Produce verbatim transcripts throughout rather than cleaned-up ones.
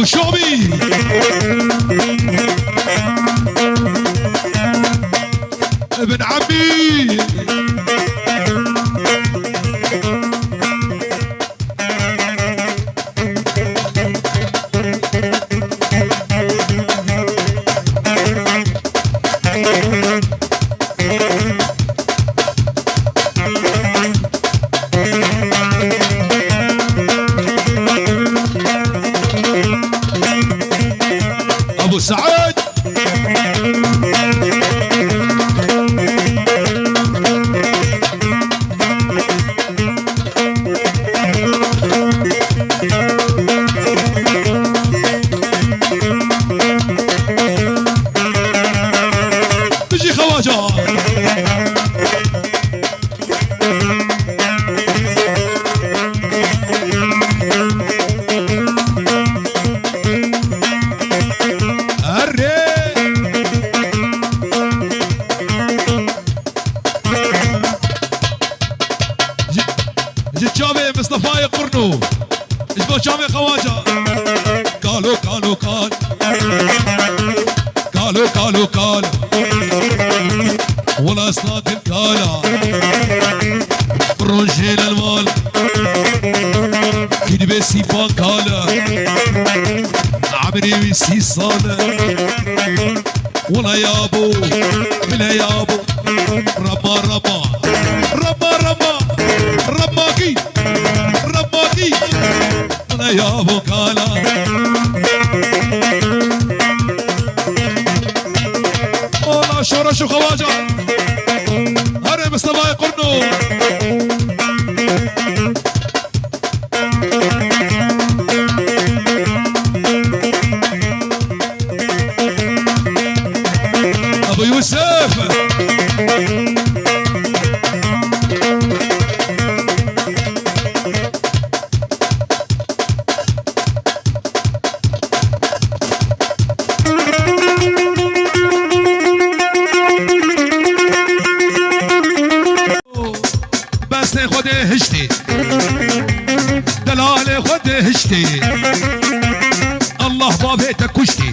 Şamî. Ibn Emî. Abu Said. Bijî Xewaca. Erê! Ji, ji çavê Mistefayê Qurno. Ji bo çavê Xewaca. Kalo, kalo, kal. Kalo, kalo, kal. Wela ıslat kala. Rojê lelwal. Kidbe sipan kala. Emrê wî sî sal. Wela yabo. Bile yabo. Rama, rama. Rama, rama. Rama ki. Rama ki. Bana ya bu kala. Ola şora şu Xewaca. Hare Mistefayê Qurno. Abu Yusuf. Bestê xwe dê hiştê. Delalê xwe dê hiştê. Allah bavê te kuştê.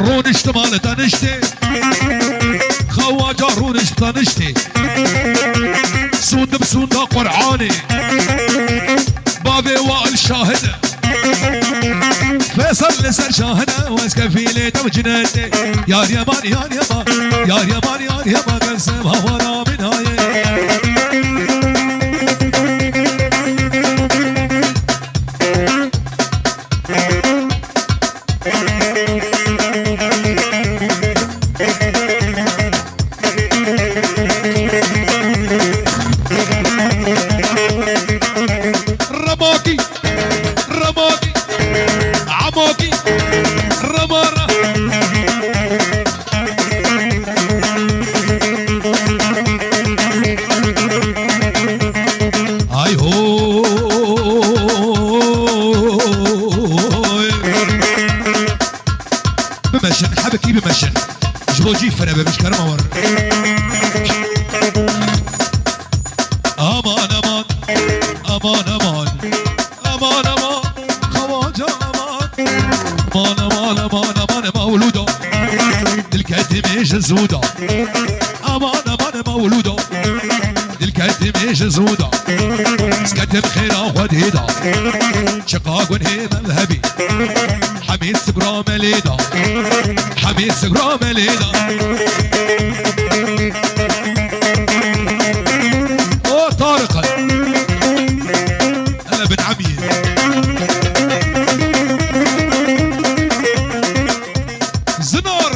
Rûniştime li te niştê. Xewaca rûnişt te niştê. Sûndim sûnda Qur'anê. Bavê wa el şahid e. Feysel li ser şahine, wez kefîlê te û cinetê. Yar yeman, yar yeman, yar yeman, yar yeman, gel sev hawara min hayê. Remaki, remaki, amaki, remara. Ay ho. Bimeşin, hebekî bimeşin. Ji bo cî firebe, bişkerima wir. Aman, aman, aman, aman. Aman, aman, Xewaca, aman. Aman, aman, aman, aman, mewlûda. Dilketim ê ji zûda. Aman, aman, mewlûda. Dilketim ê ji zûda. Sketim xêra xwe dêda. Çiqa gunhê mezhebî. Hemî sigra me lê da. Hemî sigra me lê da. O Tarık. Hele bin Emî. Zinar.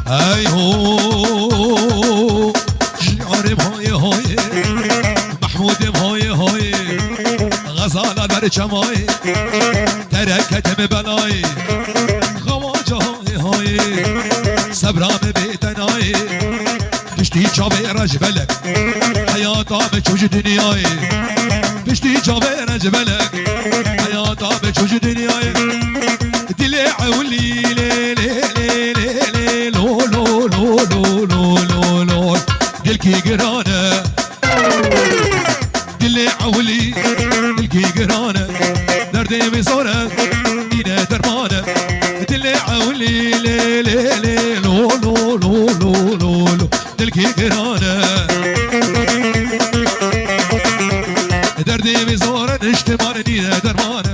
Hey ho, şiarê hayê hayê, Mahmudê hayê hayê, Xezala ber çemayê, tereketê me belayê, Xewaca hayê hayê, sebra me bê tenayê. Piştî çavê rejbelek, heyata me çû ji dinyayê. Piştî çavê rencbelek heyata me çû ji dinyayê. Dilê ewlî lê lê lê lê lê lo lo lo lo lo lo lo. Dilkî giran e. Dilê ewlî dilkî giran e. Derdê wî zor e. Nîne derman e. Dilê ewlî lê lê lê lo lo lo lo lo lo. Dilkî giran e. Derdê wî zor e, niştiman nîne derman e.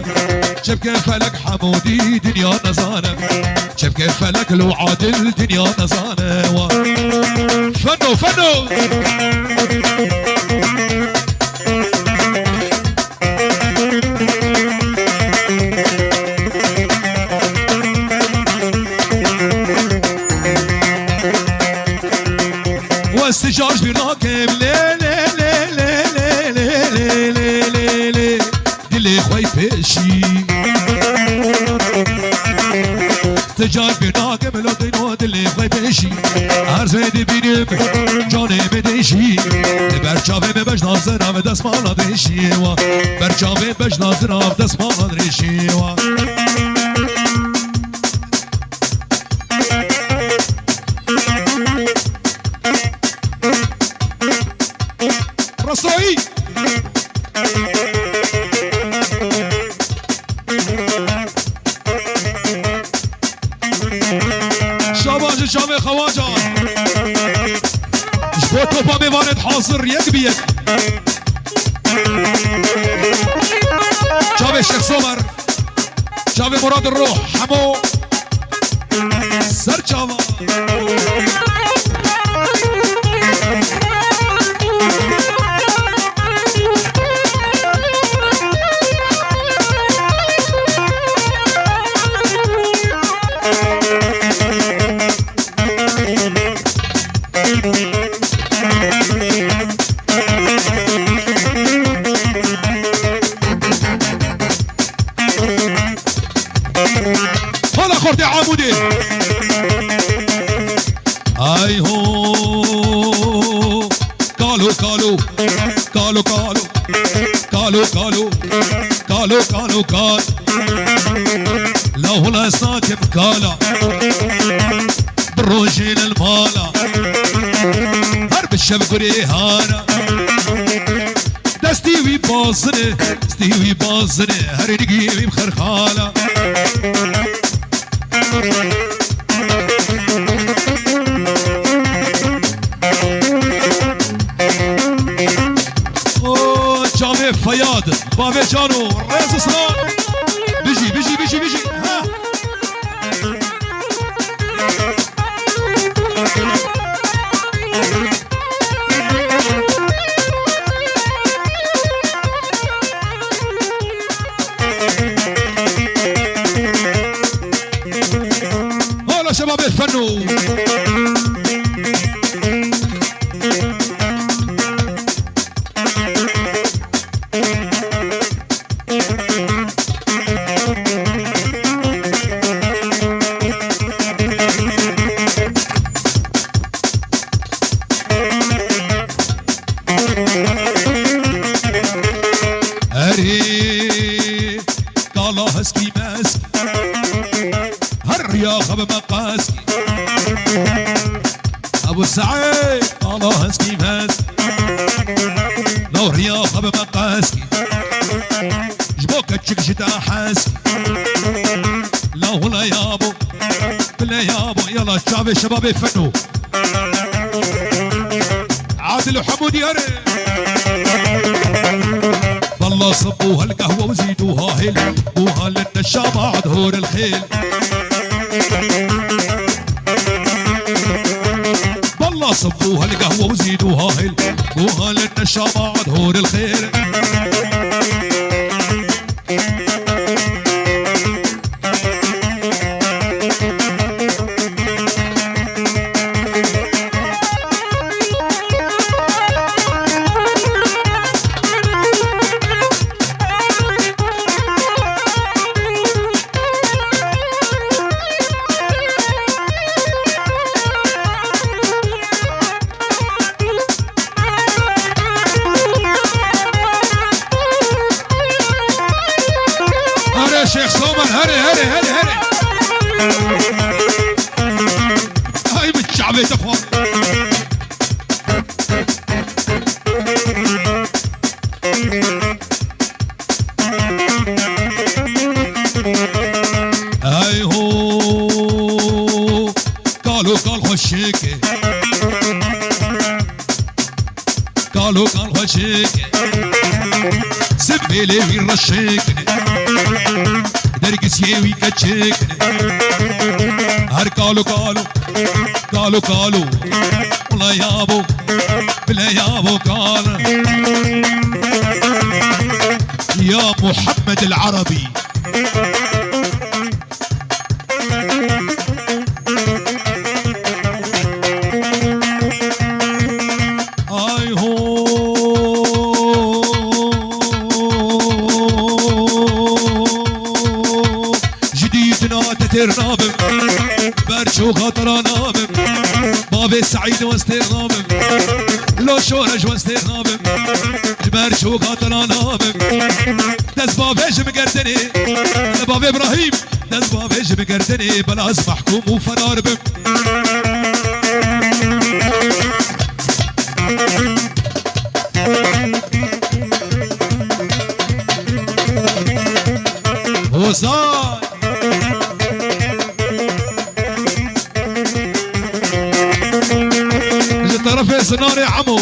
Çepke felek hemûdî dinya nezane. Çepke felek lo adil dinya nezane. Wa. Feno, feno. Westicar bir nakim lê lê lê lê. Dilê xwe pêşî. Ti car bir nakim lo dino dilê xwe pêşî. Her zê dibînim canê min dêşî. Ber çavê min bejna zira min destmala dêşî wa. Ber çavê bejna zira min destmala dêşî wa. Resoyî. Şaban ji çavê xewacan. Ji bo topa mêvanê hazir yek bi yek. Çavê Şêx Somer. Çavê Murad Ruh. Hemo. Ser çava. Hala xortê Amûdê. Ay ho. Kalo, kalo. Kalo, kalo. Kalo, kalo. Kalo, kalo, kal. La hula sakim kala. Bi rojê li mala. Her bi şev gurê hara. Destî wî bazine, destî wî bazine, her digî wî bi xerxala. O çavê Feyad, bavê Cano, rêz û silav. Bijî, bijî, bijî, bijî. Ha. Hala şebabê feno. Erê, kala heskî meskî. Her riya xwe bi me qeskî. Ebu Seîd, kala heskî meskî. Law riya xwe bi me qeskî. Ji bo keçik ji te heskî. Law hula yabo, bile yabo, yala çavê şebabê feno. Adil û Hemû diyar e. Balla sibû hel qehwe û zîdû hahil. Bû halin neşama adhor el xêl. Balla sibû hel qehwe û zîdû hahil. Bû halin neşama adhor el xêl. Hey ho, kalo kal xweşik e. Kalo kal xweşik e. Sibêlê wî reşik e. Dergisiyê wî keçik e. Her kalo kalo. Kalo kalo. Ula yabo. Bile yabo kal. Ya Muhammed el Arabi. Ay ho. Ji dîtina te têr nabim. Ber çoka te ra nabim. Bavê Seîd westêr nabim. Lo şoreş westêr nabim. Ji ber çoka te ra nabim. Dest bavê ji min gerdenê. Li bavê Ibrahîm. Dest bavê ji min gerdenê. Bela ez mehkûm û ferar bim. Hozan! Ji terefê Zinarê Emo.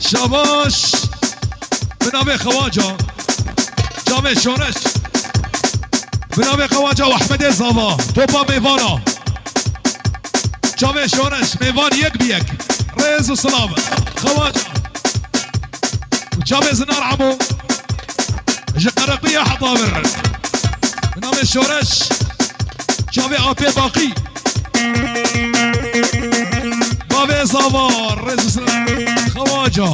Şabaş! Bi navê Xewaca. Çavê Şoreş. Bi navê Xewaca û Ehmedê Zava. Topa mêvana. Çavê Şoreş, mêvan yek bi yek. Rêz û silav. Xewaca. Û çavê Zinar Emo. Ji Qereqiya heta vir. Bi navê Şoreş. Çavê Apê Baqî. Bavê Zava, rêz û silav. Xewaca.